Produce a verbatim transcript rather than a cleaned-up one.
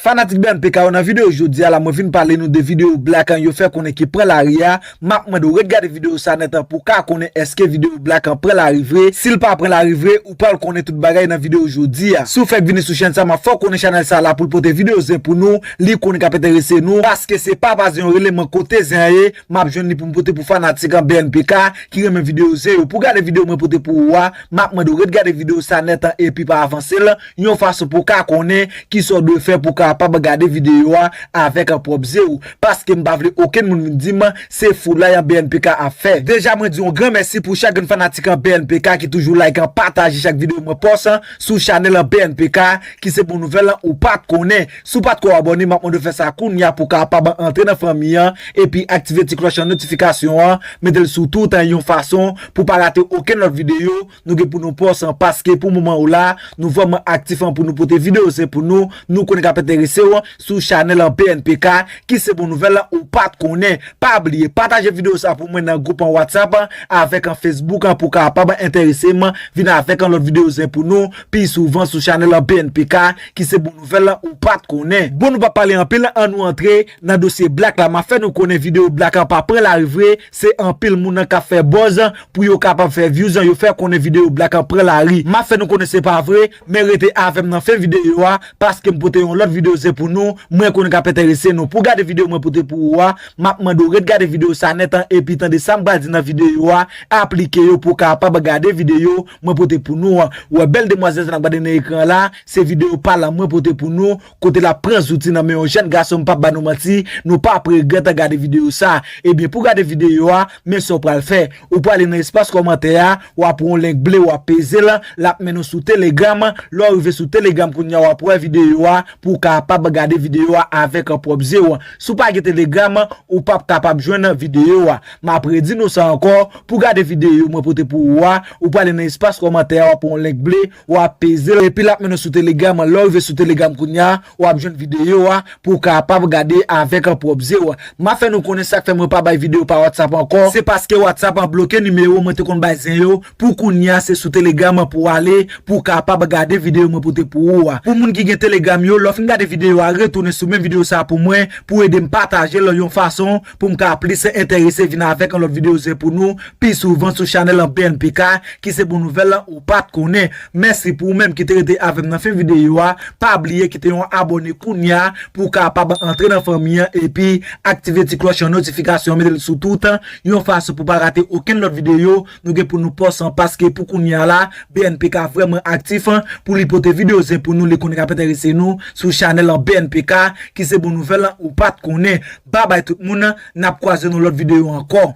Fanatik B N P K yo, nan videyo jodi a la, mwen vin pale nou de videyo Black an yo fè konnen ki pran lari a. M ap mande w ret gade videyo sa nèt an pou w ka konnen èske videyo Black an pran lari vre. Si l pa pran lari vre, ou pral konnen tout bagay nan videyo jodi a. Si w fèk vini sou chèn sa, m ap fè w konnen chanèl sa la pou l pote videyo zen pou nou. Li konnen k ap enterese nou, paske se papa zen yo rele mwen kote zen an ye. M ap jwenn li pou m pote pou fanatik an B N P K ki renmen videyo zen yo. Pou gade videyo mwen pote pou ou a, m ap mande w ret gade videyo sa nèt an epi pa avanse l yon fason pou w ka konnen kisa w dwe fè pou w kapab gade videyo a avèk an pwòp zye w. Paske m pa vle okenn moun vin di m se foulay an B N P K ap fè. Deja mwen di yon gran mèsi pou chak grenn fanatik an B N P K ki toujou like an, pataje chak videyo mwen pòs an sou chanèl an B N P K ki se bon nouvèl an ou pa t konnen. Si w pa t ko abòne, m ap mande w fè sa kounye a pou w kapab antre nan fanmi an epi aktive ti klòch an notifikasyon an, mete l sou tout an yon fason pou w pa rate okenn lòt videyo nou gen pou nou pòs an, paske pou moman ou la, nou vrèman aktif an pou nou pote videyo zen pou nou, nou konnen k ap enterese w sou chanèl an B N P K ki se bon nouvèl an ou pa t konnen. Pa bliye, pataje videyo sa pou mwen nan gwoup an WhatsApp an avèk an Facebook an pou w kapab enterese m vin avèk an lòt videyo zen pou nou pi souvan sou chanèl an B N P K ki se bon nouvèl an ou pa t konnen. Bon, nou pa pale anpil, ann nou antre nan dosye Black la. M ap fè nou konnen videyo Black an pa pran lari vre, se anpil moun nan k ap fè buzz pou yo kapab fè views an, yo fè konnen videyo Black an pran lari. M ap fè nou konnen se pa vre, men rete avè m nan fen videyo a, paske m pote yon lòt videyo zen pou nou, mwen konnen k ap enterese nou. Pou gade videyo mwen pote pou ou a, m ap mande w ret gade videyo sa nèt an epi tande sa m pral di nan videyo a, aplike yo pou w kapab gade videyo mwen pote pou nou an. Ou wè bèl demwazèl sa n ap gade nan ekran la, se videyo pa l an mwen pote pou nou, kote l ap pran zouti nan men yon jèn gason, m p ap ba nou manti, nou p ap regrèt gade videyo sa. Ebyen, pou gade videyo a, men sa w pral fè. Ou prale nan espas kòmantè a, w ap wè yon link ble, w ap peze l, l ap mennen w sou Telegram. Lè w rive sou Telegram kounye a, w ap wè videyo a pou w kapab gade videyo a avèk pwòp zye w. Si w pa gen Telegram, ou p ap kapab jwenn videyo a. M ap redi nou sa ankò, pou gade videyo mwen pote pou ou a, ou prale nan espas kòmantè a, w ap wè yon link ble, w ap peze l, epi l ap mennen w sou Telegram. Lè w rive sou Telegram kounye a, w ap jwenn videyo a pou w kapab gade avèk pwòp zye w. M ap fè nou konnen sa k fè mwen pa bay videyo pa WhatsApp ankò, se paske WhatsApp an bloke nimewo mwen te konn bay zen yo. Pou kounye a, se sou Telegram pou w ale pou w kapab gade videyo mwen pote pou ou a. Pou moun ki gen Telegram yo, lè w fin gade videyo a, retounen sou menm videyo sa pou mwen, pou ede m pataje l yon fason pou m ka plis enterese vin avèk yon lòt videyo zen pou nou pi souvan sou chanèl an B N P K ki se bon nouvèl an ou pa t konnen. Mèsi pou ou menm ki te rete avè m nan fen videyo a. Pa bliye kite yon abòne kounye a pou w kapab antre nan fanmi an epi aktive ti klòch an notifikasyon, mete l sou tout an, yon fason pou w pa rate okenn lòt videyo nou gen pou nou pòs an, paske pou kounye a la, B N P K vrèman aktif an pou li pote videyo zen pou nou, li konnen k ap enterese nou sou chanèl an B N P K ki se bon nouvèl an ou pa t konnen. Babay tout moun, n ap kwaze nan lòt videyo ankò.